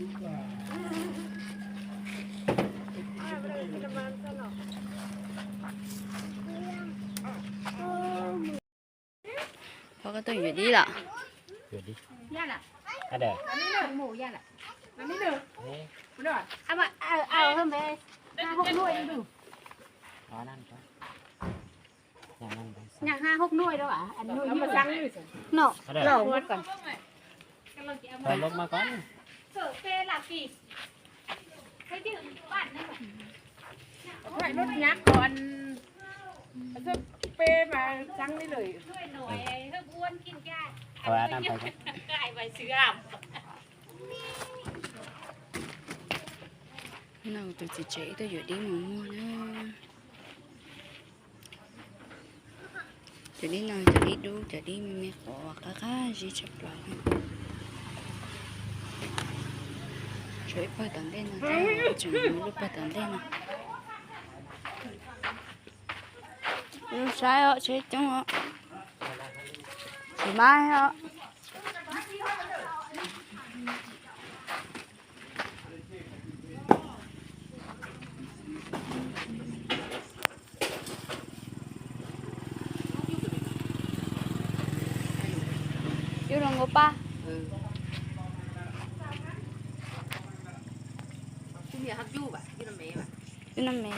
Pog koj tuaj yuav dib lawm. Pe mas txheeb li lawm. No tus txiv tsev tuaj yuav dib mus muag na. Cov dib no cov dib dub, cov dib me me qhuav qab qab zib tshaj plaws. Tshuav ib pawg tom ntej no, tseem muaj lub pawg tom ntej no. Saib os, tsheb coob os. Tsis maib os. Cub rau nkaus pab. Cub no me.